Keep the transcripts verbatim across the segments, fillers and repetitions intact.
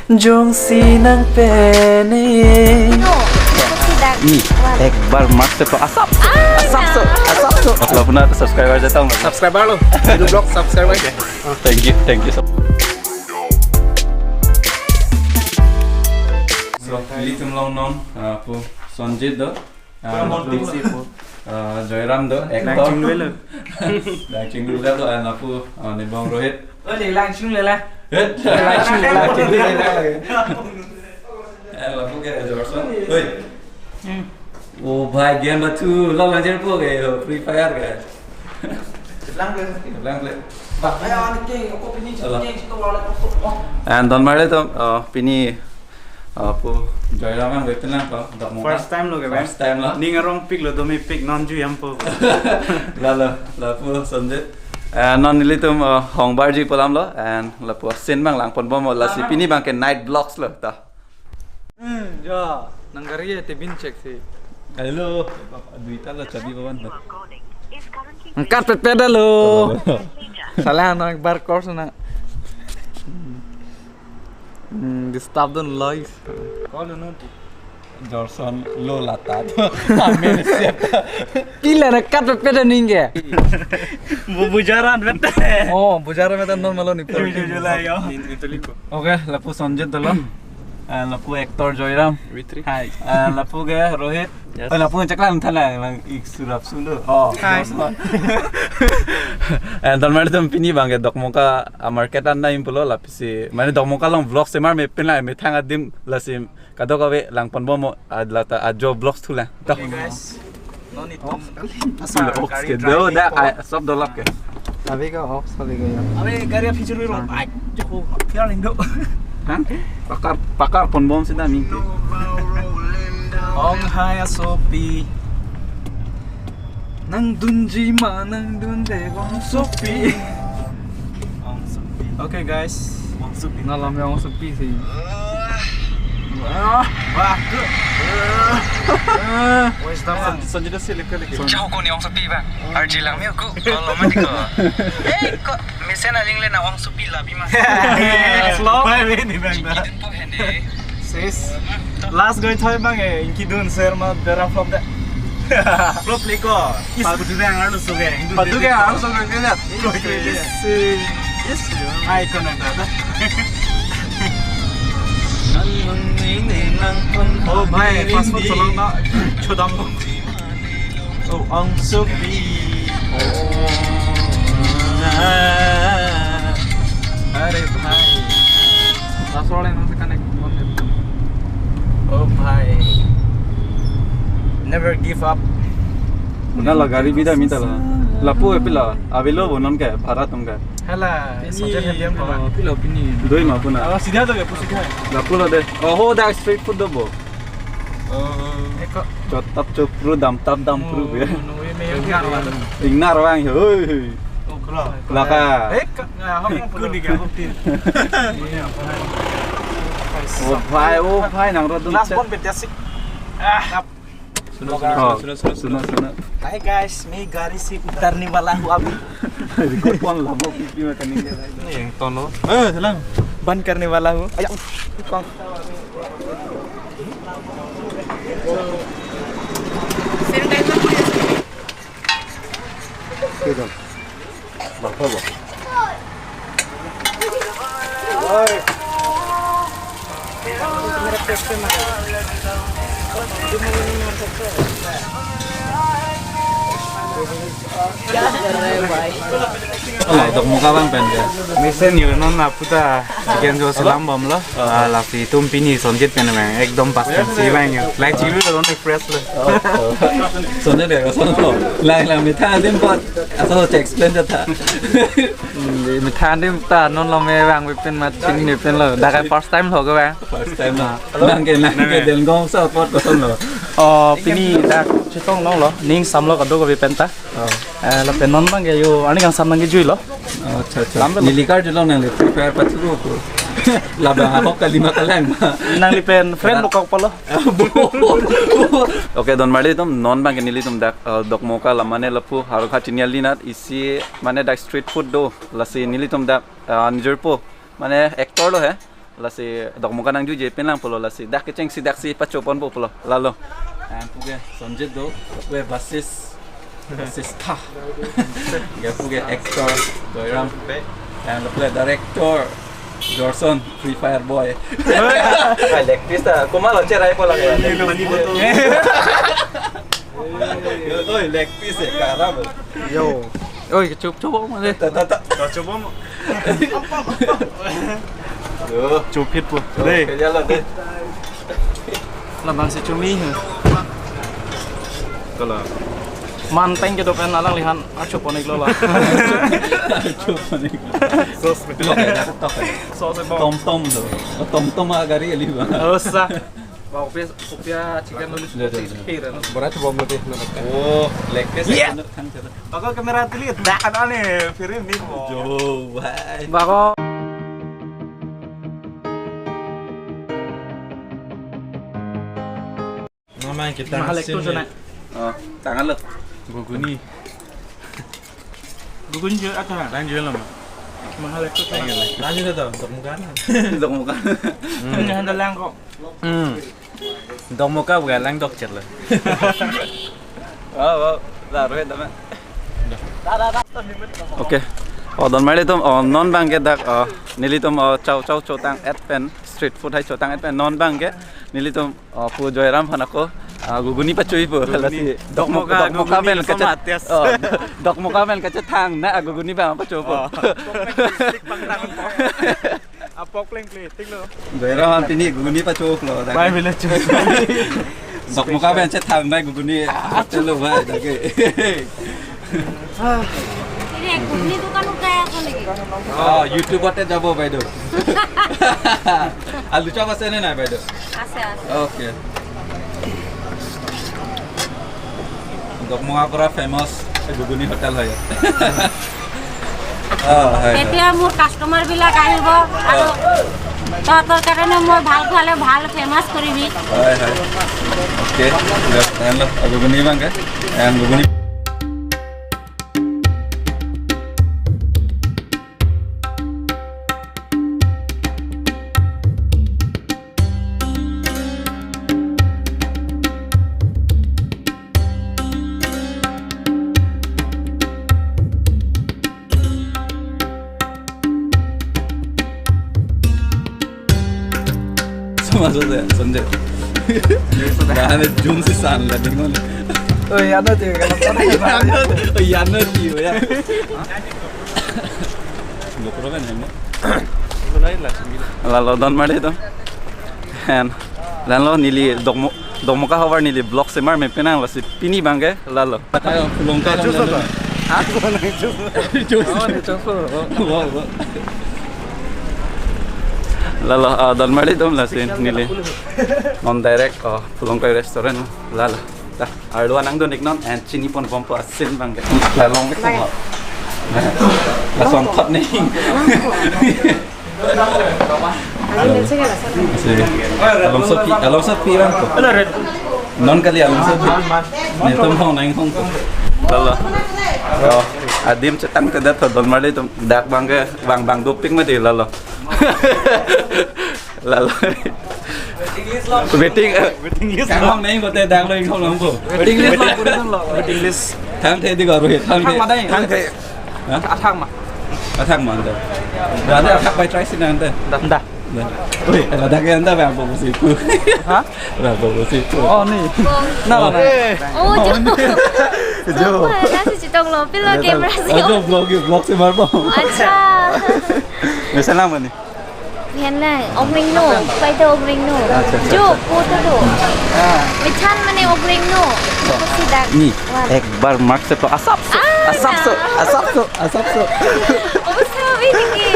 Jongsi nang pen e. Ni, ek bar mat se to asap. Asap so, asap so. Lapu na subscriber jatong. Subscriber lo. Video blog subscriber. Thank you, thank you so. So, nelitum along non, ah, pu Sonjit do. Ah, Mon lapu Ting si pu. Ah, Joyram do, actor. Langching Lwelo. Langching Lwelo do, ah, lapu, ah, Nibong Rohit. Oh, le Langching Lwelo. Het. Langching Lwelo. Eh, lapu ke Jorson. Oi. Hmm. Oh, bhai, game ba tu, lo langching po ke, oh, Free Fire ke. Lang ke. Lang ke. Bah, ayo, ani ke, ako pini. Alah. Ke, kita wala ko. Oh. And don mare to, uh, pini, uh, pu Joyram ang betul lang to, Dokmoka. First time lo ke, bang? First time lo. Ning arong pik lo, domi pik, non ju yam po. Lalo, lapu Sonjit. Eh, non nelitum, eh, hongbarji pu alam lo, and lapu scene abang langpon bom, lasi pini abang ke night vlogs lo, ta. Hmm, ya, nang gari ya, te bin check si. Hello, duita lo chabi bawan lo. Angkat pepeda lo. Oh. Salah nang bar course na. Hmm, disturb dun lois. Call no. Jorson lo lata to. Amen siap. Pila na kat pe peda ningke. Bu-, bujaran bete. Oh, bujaran bete normal ni. Jujur lah yo. Oke, lapu Sonjit dolo. Eh, lapu actor Joyram. Witri. Hai. Eh, lapu ke Rohit. Yes. Eh, lapu caklang thala, lang ik surap sundo. Oh, hai. Jorson. Eh, don mare tum pini abang ke Dokmoka, ah, market an na impulo lapisi. Mane Dokmoka along vlog semar me pin la me thang adim lasi kadokave langpon bom mo, ah, lata ajo vlogs thulang. Tok. Hey guys. No need to. Ox kali. Ox ke do da, ah, sob dolap ke. Abi ka ox abi ka ya. Abi gari feature ro. Ai, joko. Kya lindo. Hah? Pakar, pakar pon bom sida mingke. Ong hai asopi. Nang dunji ma, nang dunde ong sopi. Ong sopi. Okay, guys. Ong sopi. Na lam ong sopi si. Ah, bah. Wes da, bang. Sonjit si leke leke. Jauh ko ni ong sopi, bang. Arji lang mi ko. Kalau mati ko. Eh, ko mesen aling le na ong sopi labi ma. Slow. Bye, bye, ni bang da. Sis. Last goi thoi bang eh, ingki dun ser ma bera flop da. Flop liko. Is padu dang arlo so ge. Padu ke arlo so ge na. Is. Is. Ai kono da da. Oh bhai, fast food cholong na. Chodam lo. Oh, ong sopi. Oh. Are bhai. Last roll yang connect. Oh bhai. Never give up. Una la gari bida mita la. Lapu e pila. Avelo bo non ke bhara tum ke. Hala, soja helium ko. Pila pini. Doi ma puna. Ah, sidha to ke, pu sidha. Lapu la de. Oh, ho da street food do bo. Eko. Chotap chopru damtap dampru ya. Ingnar bang, hoi, hoi. Laka. Eka, hok mo pun. Oh bhai, oh bhai, nang rodun. Last one betasik. Ah. Suno, suno, suno, suno, suno, suno. Hi guys, main gari se utarne wala hu abhi. Record pon la bo pipi ma kaning. Ni yang tono. Eh, salam. Band karne wala hu. Aya, kong. Alai, Dokmoka abang pen ke. Mesen yo non aputa chicken jo selam bom lo. Ah, lasi itum pini Sonjit pen abang ekdom pas pen si abang yo. Lai chilu lo non fresh lo. Sonjit ya, Sonjit. Lai lang mitha adim pot. Asal check explain jata. Mitha adim ta non lo me abang pen mat chingni pen lo. Dak first time lo ke abang. First time lo. Nang ke nang ke Delgong sa pot koson lo. Oh, pini dak chetong long lo. Ning sam lo kadokave pen ta. Oh. Eh, lapen non abang ke yo, ani kangsam nangkejui lo. Oh, acha, acha. Lam lo. Neli karjulong nangli Free Fire pathu ko. Labang ahok kalima kalang. Nangli pen friend bokok palo. Okay, don mari tum non abang ke nelitum dak, eh, Dokmoka lam mane lapu Howraghat chinial dinat isi mane dak street food do lasi nelitum dak, eh, nijor po mane actor lo he. Lasi Dokmoka nangjuije pinlang pulo, lasi dak kechengsi daksi pachoponpo pulo. Lalo. Ang puke Sonjit do, we basis, basis tha. Ke puke actor Joyram. Ang puke director Jorson, Free Fire boy. Ay, leg piece ta. Kumalo cherai pola kaya. Oi, leg piece eh, karabo. Yo. Oi, chup chup mo de. Ta, ta, ta. Ta chup mo. Yo. Chup hit po. Yo, de. Kaya lo de. Labang si chumi he. Kala. Manteng kedo kan alanglihan achup onik lo la. Chup onik. Sos me. Tok eh, tok eh. Sos eh, Tom Tom do. Tom Tom a gari ali ba. Osa. Ba, kopi, kopi chicken noodles, ya, kopi ya, ya. Kheer, no? Berat bom mati, no? Oh, leg piece. Iya. Thang, thang. Ako kamera tili, dah, ano ni, film ni, bo. Jo, bhai. Bako. Mama, kita mahal asin ekto sana. Oh, tangan lo. Guguni. Guguni je ata. Lang je lo, ma. Mahal ekto sana. Lang je to, Dokmoka. Dokmoka. Hmm. Ini handa lang ko. Hmm. Dokmoka bukan lang dok chet lo. Wow, wow. Dah, Rohit, dah, ma. Okay. Oh, don marli atum, oh, non bangke dak, oh, nelitum, oh, chow chow chotang et pen, street food hai chotang et pen, non bangke nelitum, oh, pu Joyram aphan ako, ah, guguni pachoipo. Guguni. Lasi Dokmoka, Dokmoka, Dokmoka guguni pen kachet, oh, Dokmoka pen kachethang na, ah, guguni bang pachopo. Oh. Apok pleng ple, ting lo. Joyram aphan pini guguni pachoplo. Bye, village. Dokmoka pen chethang na guguni. Chalo bhai, dake. Ini guguni dukan udah ya kali. Oh, YouTube-তে যাব বাইদেউ. আলু চপ আছে নে নাই বাইদেউ? আছে, আছে। Okay. Dokmoka pura famous guguni hotel hai. Oh, hai, hai. এতিয়া মোৰ কাষ্টমাৰ বিলাক আহিব আৰু তহঁতৰ কাৰণে মই ভাল খোৱালে ভাল ফেমাছ কৰিবি। Hai, hai. Okay. Hello, guguni bangke. Yang guguni. Sama saja, Sonjit. Dah ada jun si san lah dengan. Oh, iya, ada tuh, kalau sana. Iya, ada tuh. Oh, iya, ada tuh, ya. Lo proven ya, Mbak? Lalo don marli atum. Hen. Lalo neli Dokmo-, Dokmoka havar neli vlog semar me penang lasi pini bangke lalo. Ayo, pulong ka. Jus atau? Hah? Jus. Jus. Oh, ini jus. Oh. Wow, wow. Lalo, ah, don marli atum lasi neli. Non direct, oh, Pulongkai restaurant lalo. Dah, arlo anang dun iknon and chini pon bompo asin bangke. Lalong ke koma. Lason thot nih. Along sepi, along sepi bangko. Non kali along sepi. Netum hong nang hong ko. Lalo. Oh, adim chetang tedat to don marli atum dak bangke bang bang doping mati lalo. Lalo. Waiting, eh, waiting list. Kang hong neng kote dak lo, kang hong nang ko. Waiting list lo, waiting list lo. Waiting list. Thang the di ko, Rohit. Thang the. Thang ma dai. Thang the. Hah? Athang ma. Athang ma ante. Dah, dah, athak bai try si na ante. Dah. Dah. Dah. Oi, ada ke ante ba, apa sih tu? Hah? Ba, apa sih tu? Oh, ni. Nah, nah, nah. Oh, jo. Jo. Sumpah, nasi citong lo, pilo camera sih. Oh, jo, vlog, vlog semar po. Acha. Nasa lang ma ni? Yan na, ogreng no. Paita ogreng no. Acha, acha, jo, acha. Puto do. Ah. Michan mane ogreng no. So, pusi dak. Ni, wah. Ek bar mark se to asap so. Ah, asap so, nah. Asap so, asap so. Obo so, ini ki.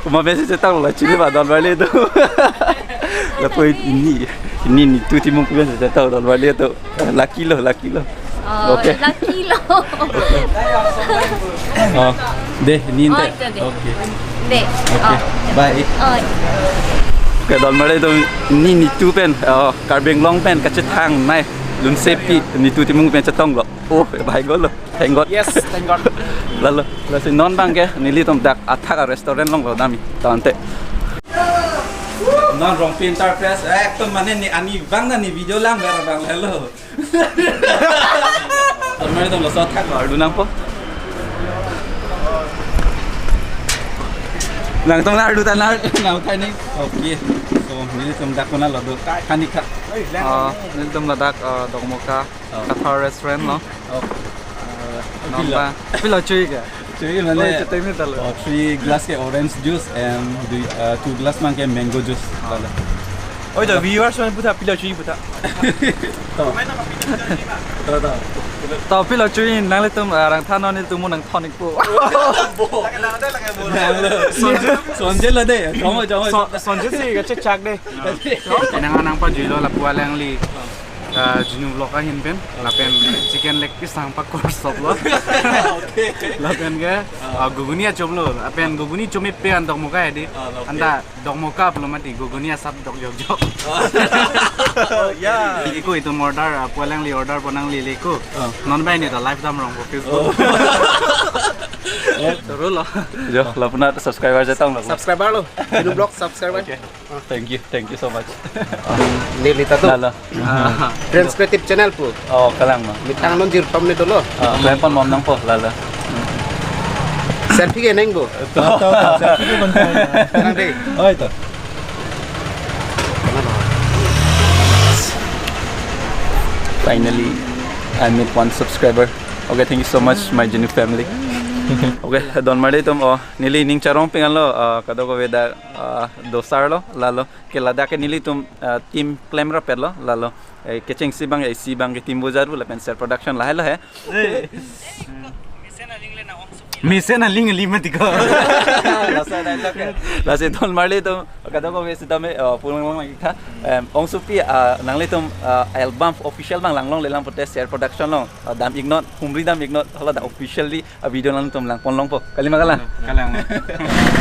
Uma besi chetang lo, chini ba don marli atum. Lapu ini, ini Nitu Timung pu pen chetang don marli atum. Lucky lo, lucky lo. Oh, okay. Lucky lo. Oh, deh, ini ante. Oh, itu deh. Okay. Deh. Okay. Oh. Bye. Oh. Okay, don marli atum, ini Nitu pen, oh, Karbi Anglong pen kachethangnei lunsepi Nitu Timung pen chetong lo. Oh, bye go lo. Thank God. Yes, thank God. Lalo, lasi non bangke nelitum dak athak a restaurant along lo dam-i. Tangte. Non Rongpi Enterprise, eh, ekdom mane ne ani abang ta ne video lang ber abang lalo. Kami dong lo sotak lo, ardu nangpo. Nangtum ardu ta nang, nang tani. Okay. So, nelitum dak konat lo do. Kani kha. Ah, nelitum ladak, ah, Dokmoka, Oh. Qatar restaurant lo. Oh. Nonpa. Pilo chui ke? Chui mane, oh, itu temi talo. Oh, three glass ke orange juice and the, uh, two glass abang ke mango juice. Lalo. Oh, itu viewers mane puta pilo chui puta. To. To, to. To pilo chui nanglitum, uh, rang thanon nelitum nang tonic po. Bo. Lalo. Sonjit, sonjit lo de. Jomo, jomo. Son-, sonjit si kachechak de. Nang nang pajuilo lapu alangli. Ah, Genu Vlog ahin pen, lapen chicken leg piece nangpakor sop lo. Okay. Lapen ke, ah, ghuguni achop lo, lapen ghuguni chome pe an Dokmoka ya di. Ah, okay. Anta Dokmoka pulo mati, ghuguni asap dok jok jok. Oh, ya. Iko itum order, ah, pu alangli order pon nanglele ko. Ah. Non bai ne ta live dam rong ko Facebook. Oh. Eh, toro lo. Jo, lapunat subscriber jatong lo. Subscriber lo. Genu Vlog subscriber. Okay. Thank you, thank you so much. Neli ta do. Lalo. Ah. Friends Creative Channel pu. Oh, kalang ma. Mitang non jirpam ni dolo. Ah, kalian pon mom nangpo, lalo. Selfie ke neng bo. To, to, to, selfie ke pon. Nang de. Oh, itu. Finally, I meet one subscriber. Okay, thank you so much, my Genu family. Okay, don marli atum, oh, neli ning charong ping anlo, ah, kadokave dak, ah, dosar lo, lalo. Ke ladak ke nelitum, ah, team klemrap lo, lalo. Eh, kechengsi abang, eh, isi abang ke Team Bojar pu lapen Ser Production lahai lo he. Mesen aling aling mati ko. Lasi dialogue ke. Lasi don marli atum, kadokave sitame, eh, pulang lang lagi kha. Em, ongsopi, ah, nanglitum, ah, album official abang langlongle lang pute Ser Production along, ah, dam iknon, humri dam iknon, hala da officially a video nangtum lang pon longpo. Kali ma kalang? Kalang.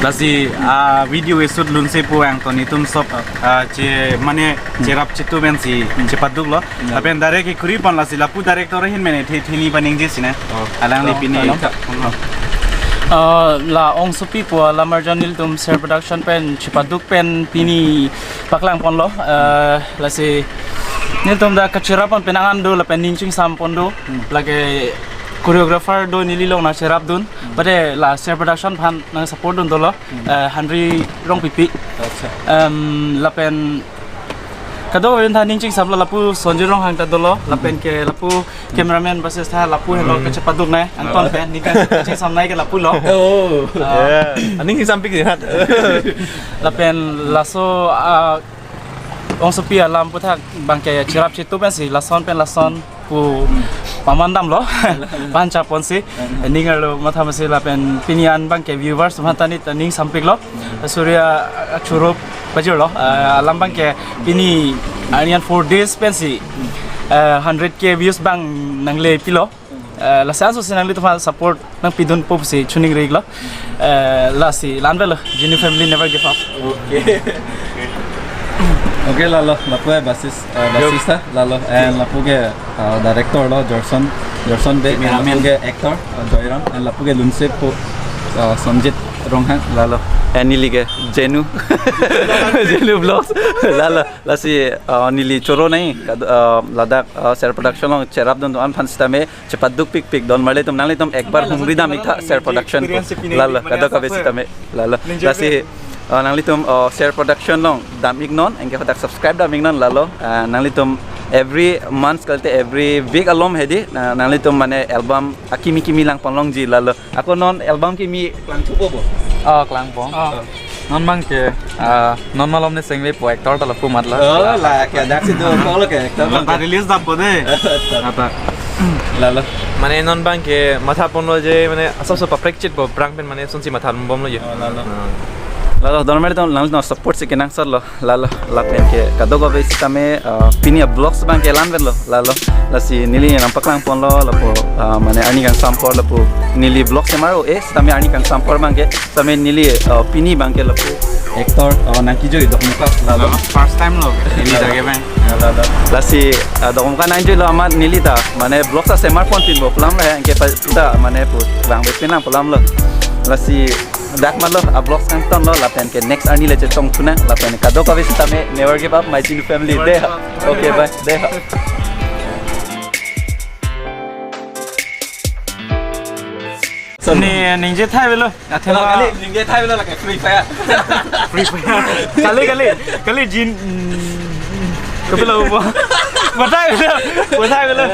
Lasi, ah, video shoot lunse pu angton itum sop, ah, che, mane, cherap chetu pensi, chepaduk lo. Ya. Lapen direct ke kuri pon lasi lapu director ahin mane the, theni paningje sine. Oh. Alangli pini. Oh, kalang. Ah, la ongsopi pu alamarjan nelitum Ser Production pen chepaduk pen pini paklang pon lo. Ah, lasi nelitum dak kacherap pon penang an do lapen ning chingsam pon do. Hmm. Lake choreographer do neli along nangcherap dun. Hmm. Bade la Ser Production aphan nangsupport dun dolo. Hmm. Eh, Henry Rongpipi. Acha. Em, lapen kadokave ta ning chingsam lo lapu Sonjit Ronghang ta dolo. Hmm. Lapen ke lapu cameraman basis ta lapu helo, hmm, kachepaduk nai. Anton, oh, pen ning kachingsam nai ke lapu lo. Oh. Ah. Yeah. Aning chingsam pik di hat. Lapen laso, ah, ongsopi alam aputhak abang ke cherap chetu pensi lason pen lason pu paman damlo. Ban chapon si. Ning arlo matha masi lapen pini an abang ke viewers matha ni ta ning sampik lo. Surya, ah, churup bajir lo. Ah, alam abang ke pini anian four days pensi, ah, hundred K views abang nangle pilo. Eh, lasi anso si nanglitum aphan support nangpidun pusi chuning rik lo. Eh, lasi la-an avelo, Genu family never give up. Okay. Okay, lalo, lapu ke basis, eh, yo, basis ta, lalo, and lapu ke, eh, director lo, Jorson, Jorson Bey, and lapu ke actor, eh, Joyram, and lapu ke lunse pu, eh, Sonjit Ronghang, lalo, and neli ke Genu, Genu Vlogs, lalo, lasi, eh, neli choro nai, kad-, eh, ladak, eh, Ser Production along cherap dun do-an aphan sitame, chepaduk pikpik don marli atum, nanglitum ekbar humri dam iktha Ser Production pu. Lalo, kadokave sitame. Lalo. Lasi, eh, nanglitum, eh, Ser Production along dam iknon, anke hadak subscribe dam iknon lalo. Eh, nanglitum every month kalte every week alom hedi, eh, nanglitum mane album akimi kimi lang pon longji lalo. Ako non album kimi klang thupo bo? Oh, klang pon. Oh. Non abang ke, ah, non malom ne sengve po actor ta lapu mat lo. Oh, la, ke dak si do, ko lo ke actor. Lata release dap po de. Lata. Lalo. Mane non abang ke matha ponlo je, mane asap so paprek chit po, prang pen mane sunsi matha bom lo je. Oh, lalo. Ah. Lalo, don marli atum, lang no support si kenangsot lo. Lalo, lapen ke kadokave sitame, ah, pini a-vlogs abang ke la-an avelo. Lalo, lasi neli nangpaklang ponlo, lapu, ah, mane arni kangsam apor lapu neli vlogs semar o, eh, sitame arni kangsam apor abang ke, sitame neli, ah, pini abang ke lapu actor, ah, nangkejui Dokmoka, lalo. First time lo, neli dak ke abang. Ya, lalo. Lasi, ah, Dokmoka nangjui lo amat neli ta, mane vlogs ta semar pon pin bo pu alam le, anke pa, ta, mane pu, bang bet pinang pu alam lo. Lasi, Dak malo, a vlogs kangtonlo, lapen ke next arni le chetong thunang, lapen kadokave sitame never give up, my Chinu family. Never give up. Okay, bye. Dei. So, ne, ningje thai velo. Athema kali, ningje thai velo lake Free Fire. Free Fire. Kali, kali, kali jin. Mm, kapilo bo. Batai velo. Batai velo.